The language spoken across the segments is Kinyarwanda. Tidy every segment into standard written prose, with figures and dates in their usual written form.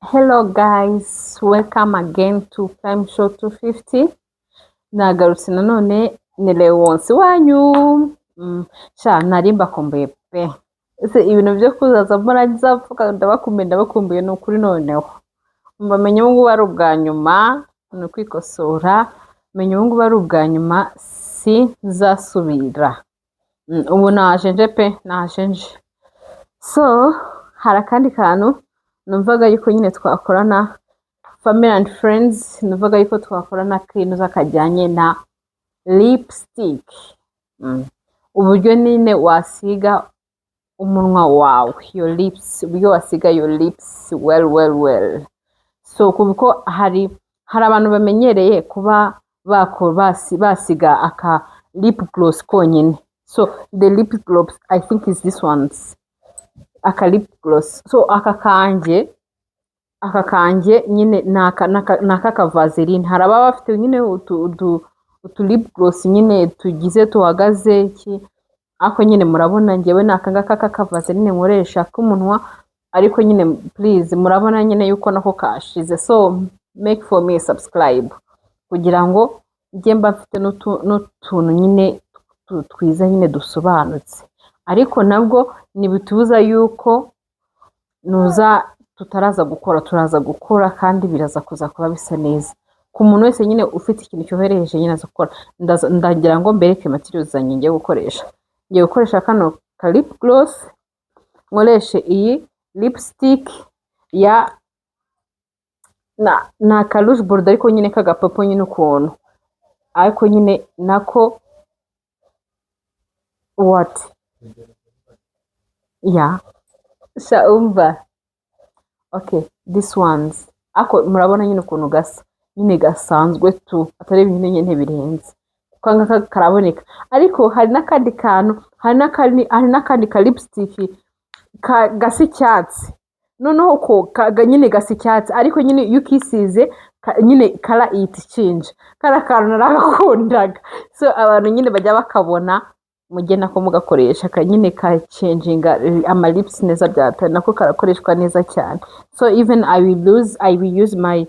Hello guys, welcome again to Prime Show 250. Nagarutse nanone, ni Leonce wanyu. Sha nari mbakumbuye pe. Ese ibintu byo kuzaza murangiza mvuga ndabakumbuye, ndabakumbuye ni ukuri. Noneho mbamenye ubu ngubu ari ubwa nyuma, ni ukwikosora. Menya ubu ngubu ari ubwa nyuma, sinzasubira. Ubu naje nje pe, naje nje. So hari akandi kantu numvaga yuko nyine twakorana, family and friends, numvaga yuko twakorana akintu kajyanye na lipstick. Uburyo nyine wasiga umunwa wawe, your lips, uburyo wasiga your lips well well well. So kuko hari abantu bamenyereye kuba basiga aka lip gloss konyine. So the lip gloss, I think, is this ones, aka lip gloss. So aka kanjye nyine ni aka ka Vaseline. Hari ababa bafite nyine utu lip gloss nyine tugize tuhagaze iki, ariko nyine murabona njyewe ni aka ngaka k'aka Vaseline nkoresha k'umunwa. Ariko nyine please, murabona nyine yuko nako kashize. So make for me subscribe kugira ngo njye mba mfite n'utuntu nyine twiza nyine dusobanutse. Ariko nabwo ntibitubuza yuko nuza tutaraza gukora, turaza gukora kandi biraza kuza kuba bisa neza. Ku muntu wese nyine ufite ikintu cyohereje nyine aza gukora. Ndagira ngo mbereke materials zanjye ngiye gukoresha. Ngiye gukoresha kano ka lip gloss, nkoreshe iyi lipstick ya na ni aka rouge bordeaux, ariko nyine k'agapapo nyine ukuntu, ariko nyine nako what ya sha umva. Okay, this ones, ako murabona nyine ukuntu gasa nyine, gasanzwe tu, atari ibintu nyine birenze, kuko aka ngaka karaboneka. Ariko hari n'akandi kantu, hari n'akandi ka lipstick gasa icyatsi. Noneho ko nyine gasa icyatsi, ariko nyine iyo ukisize nyine color ihita ichinja. Kariya kantu naragakundaga. So abantu nyine bajya bakabona, mujye nako mugakoresha, nyine kachanginga ama lips neza byatari, nako karakoreshwa neza cyane. So even I will use my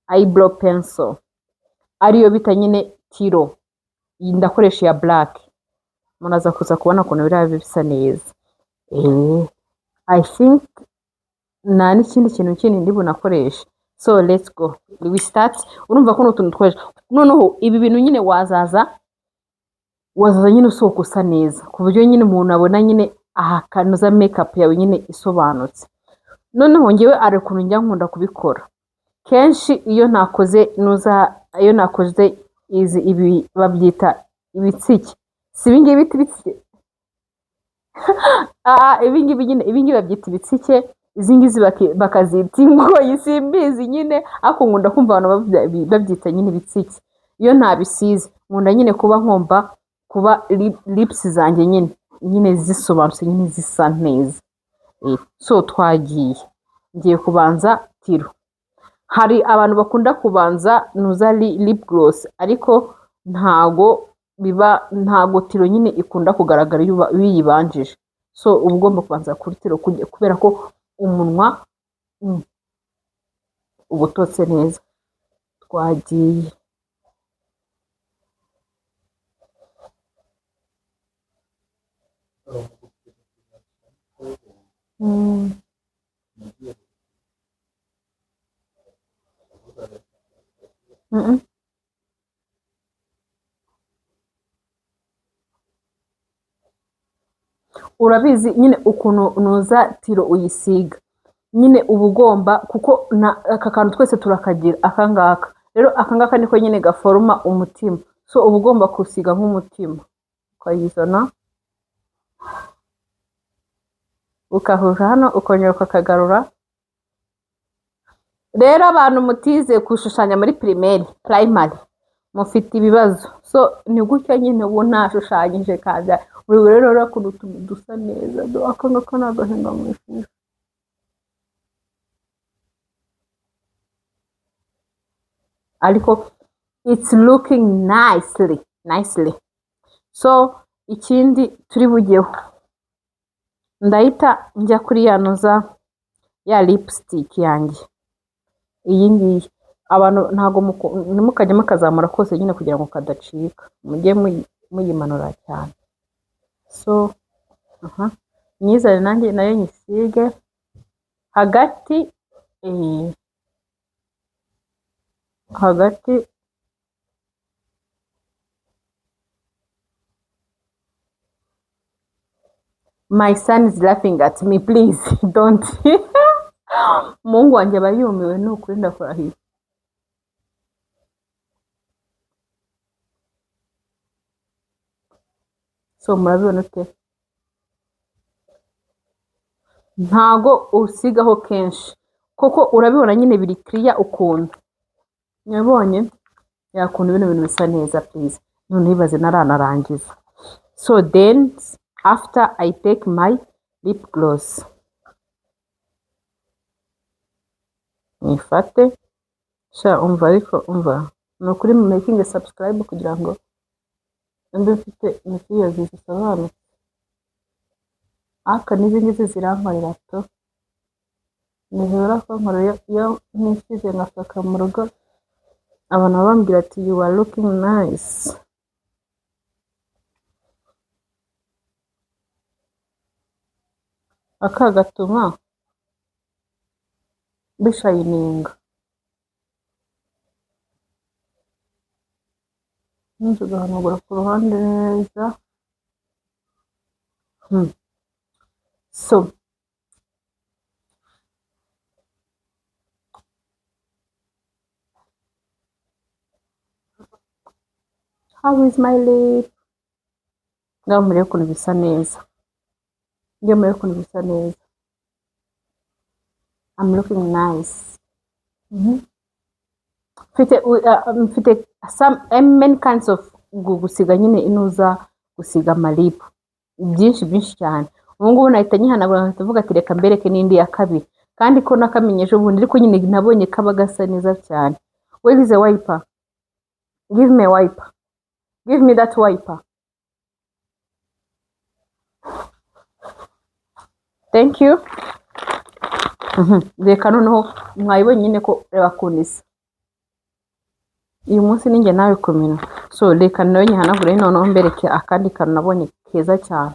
eyebrow pencil, ariyo bita nyine tiro. Iyi ndakoresha iya black. Muraza kuza kubona ukuntu biriya bisa neza. I think nta n'ikindi kintu kindi ndi bunakoreshe. So let's go, we start. Urumva ko ni utuntu dukoresha. Noneho ibi bintu nyine wazaza nyine usohoka usa neza, ku buryo nyine umuntu abona nyine aha kanoza makeup yawe nyine isobanutse. Noneho ngewe hari ukuntu njya nkunda kubikora kenshi, iyo nakoze nuza, iyo nakoze izi, ibi babyita ibitsike, si ibingibi bita ibitsike? Ah, ibingibi nyine, ibingibi babyita ibitsike, izi ngizi bakazita ingoyi, simbizi nyine, ariko nkunda kumva abantu babyita nyine ibitsike. Iyo ntabisize, nkunda nyine kuba nkomba kuba lips zanjye nyine zisobanutse, nyine zisa neza. So twagiye, ngiye kubanza tiro. Hari abantu bakunda kubanza nuza lip gloss, ariko ntago biba, ntago tiro nyine ikunda kugaragara iyo uyibanjije. So uba ugomba kubanza kuri tiro kubera ko umunwa uba utotse neza. Twagiye. Urabizi nyine ukuntu nuza tiro uyisiga nyine, uba ugomba, kuko aka kantu twese turakagira, aka ngaka. Rero aka ngaka niko nyine gaforoma umutima. So uba ugomba kusiga nk'umutima, ukayizana ukahura hano, ukongera ukakagarura. Rero abantu mutize gushushanya muri primaire, primary, mufite ibibazo. So ni gutya nyine ubu nashushanyije kabya buri. Rero urabona ukuntu utuntu dusa neza. Do aka ngaka ni agahinga mu ishusho, ariko it's looking nicely nicely. So ikindi turi bujyeho, ndahita njya kuri ya noza ya lipstick yanjye. Iyi ngiyi abantu ntabwo ntimukajye mukazamura kose nyine kugira ngo kadacika, mujye muyimanura cyane. So aha nyizane nanjye nayo nyisige hagati, hagati. My son is laughing at me, please don't. Umuhungu wanjye aba yumiwe, ni ukuri ndakurahiye. So murabibona ute? Ntago usigaho kenshi koko, urabibona nyine biri clear ukuntu nyabonye yakuntu bino bintu bisa neza. Please, noneho ibaze naranarangiza. So then after I take my lip gloss, nifate sha. Umva, ariko umva, ni ukuri making a subscribe kugira ngo mbe mfite materials zisobanutse. Ariko n'izi ngizi zirankorera to, ntizibura kunkorera. Iyo nisize ngasohoka mu rugo, abantu baba bambwira ati "You are looking nice." Aka gatuma bishininga, tugahanagura ku ruhande neza. So how is my lip? Ngaho murebe ukuntu bisa neza, ngaho murebe ukuntu bisa neza. I'm looking nice. Mfite some many kinds of gusiga nyine inuza, gusiga amalipu byinshi byinshi cyane. Ubu ngubu nahita nyihanagura nkahita mvuga ati reka mbereke n'indi ya kabiri, kandi ko nakamenye ejo bundi, ariko nyine nabonye kaba gasa neza cyane. Where is a wiper? Give me a wiper, give me that wiper, thank you. Reka noneho mwayibonye nyine ko, reba ukuntu isa. Uyu munsi ni njye nawe kumenya. So reka nawe nyihanagure, noneho mbereke akandi kantu nabonye keza cyane.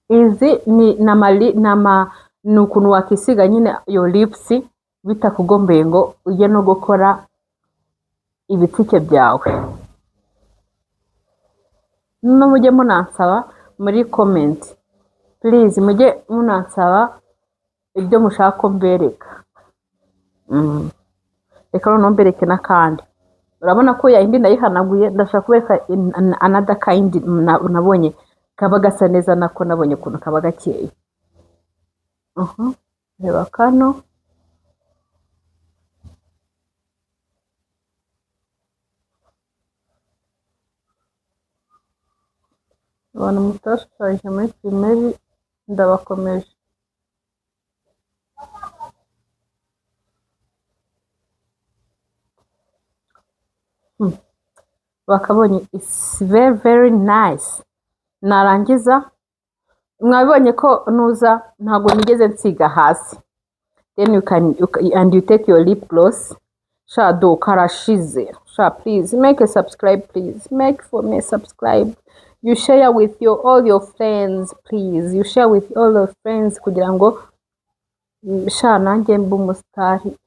Izi ni nama ni ukuntu wakisiga nyine your lips bitakugombeye ngo ujye no gukora ibitsike byawe. No mujye munansaba muri comment, please, mujye munansaba ibyo mushaka ko mbereka. Reka noneho mbereke n'akandi. Urabona ko yayindi ndayihanaguye, ndashaka kubereka another kind nabonye kaba gasa neza, nako nabonye ukuntu kaba gakeye. Reba kano. Abantu mutashushanyije muri primaire, ndabakomeje. Bakabonye it's very very nice. Narangiza mwabibonye ko nuza ntabwo nigeze nsiga hasi. Then you can and you take your lip gloss. Sha do karashize sha. Please make a subscribe, please make for me subscribe. You share with your all your friends, please. You share with all your friends kugira ngo sha nanjye mbe umusitari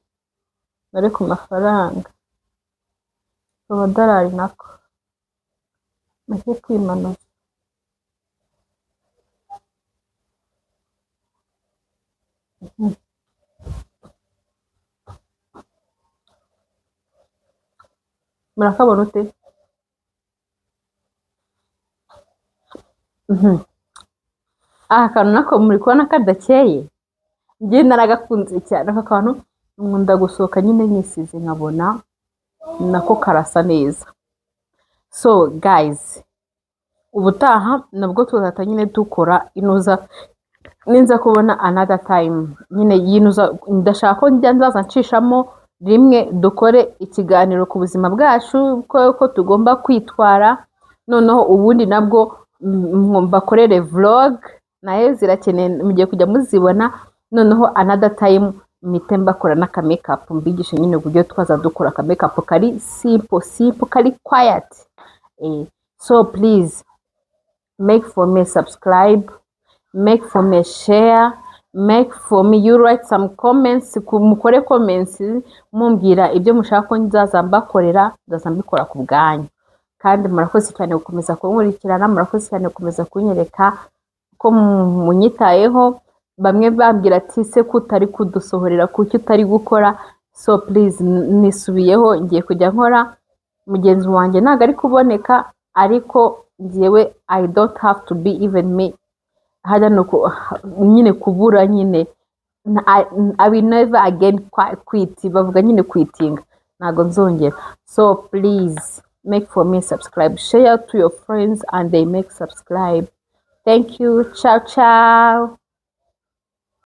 nare ku mafaranga, ku madolari, nako make kwimanuza. Murakabona ute? Aka kantu nako muri kubona kadakeye? Njye naragakunze cyane aka kantu. Nkunda gusohoka nyine nisize, nkabona nako karasa neza. So guys, ubutaha nabwo tuzahita nyine dukora inuza, ninza kubona another time nyine yinuza. Ndashaka ko njya nzaza nshishamo rimwe dukore ikiganiro ku buzima bwacu, ko tugomba kwitwara. Noneho ubundi nabwo mbakorere vlog. Nayo zirakeneye, mugiye kujya muzibona. Noneho another time mpite mbakora n'aka makeup, mbigishe nyine uburyo twaza dukora aka makeup kari simple simple, kari quiet. So please make for me subscribe, make for me share, make for me you write some comments, mukore comments mumbwira ibyo mushaka ko nzaza mbakorera, nzaza mbikora ku bwanyu. Kandi murakoze cyane gukomeza kunkurikirana, murakoze cyane gukomeza kunyereka ko munyitayeho. Bamwe bambwira ati: "Se ko utari kudusohorera, kuki utari gukora?" So please, nisubiyeho, ngiye kujya nkora. Mugenzi wanjye ntabwo ari kuboneka, ariko njyewe I don't have to be even me hajya no nyine kubura nyine. I will never again quit, bavuga nyine quitting, ntabwo nzongera. So please make for me subscribe, share to your friends and they make subscribe. Thank you, ciao ciao.